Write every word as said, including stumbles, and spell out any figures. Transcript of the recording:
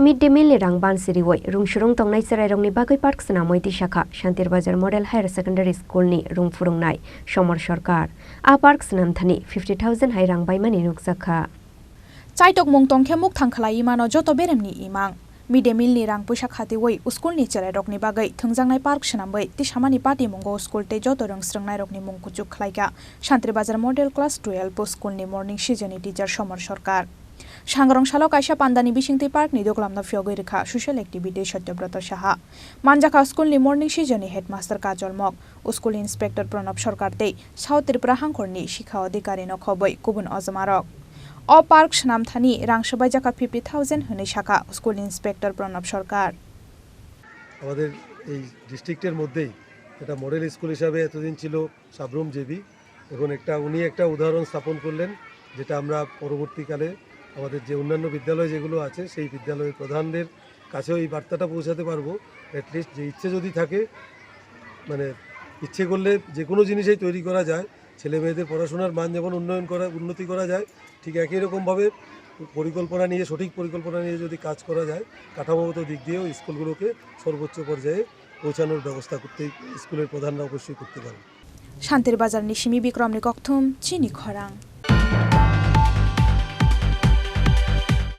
Mid day meal ni rang bansi riwi rung surung tongnai cherairokni bagwi park swnamwi tisakha Shantir Bazar Model Higher Secondary School ni rung phurungnai Somor Sarkar. A park swnamthani fifty thousand hai rang baimani nukjakha. Chaitok mung tongkhe mukthang khlai imano joto beremni imang. Mid day meal ni rang puisa khatiwi school ni cherairokni bagwi thwngjaknai park swnamwi tisamani patimungo school tei joto rwng srwngnairokni mung kuchuk khlaikha Shantir Bazar Model Class twelve school ni morning season ni teacher Somor Sarkar. Sangrong salo kaisa pandani bisingtwi park ni duglamno phiyogwi rwkha social activity Satyabrata Saha. Manjakha school ni morning season ni headmaster Kajol Mok, school inspector Pranab Sarkar tei South Tripura hangkhorni sikha adhikari no khobwi kubun ojomarok. O park swnamthani rang swbaijakha fifty thousand hwnwi sakha school inspector Pranab Sarkar. আমাদের এই ডিস্ট্রিক্টের মধ্যেই একটা model school হিসাবে এতদিন ছিল সাব্রুম জেবি। এখন একটা, উনি একটা উদাহরণ স্থাপন করলেন, যেটা আমরা পরবর্তীকালে আমাদের যে অন্যান্য বিদ্যালয় যেগুলো আছে, সেই বিদ্যালয়ের প্রধানদের কাছেও এই বার্তাটা পৌঁছাতে পারবো। অ্যাটলিস্ট যে ইচ্ছে যদি থাকে, মানে, ইচ্ছে করলে যে কোনো জিনিসই তৈরি করা যায়। ছেলে মেয়েদের পড়াশোনার মান যেমন উন্নয়ন করা, উন্নতি করা যায়, ঠিক একই রকমভাবে পরিকল্পনা নিয়ে, সঠিক পরিকল্পনা নিয়ে যদি কাজ করা যায়, কাঠামোগত দিক দিয়েও স্কুলগুলোকে সর্বোচ্চ পর্যায়ে পৌঁছানোর ব্যবস্থা করতে, স্কুলের প্রধানরা অবশ্যই করতে পারেন। Shantir Bazar ni simi Bikrom ni kokthum chini khorang.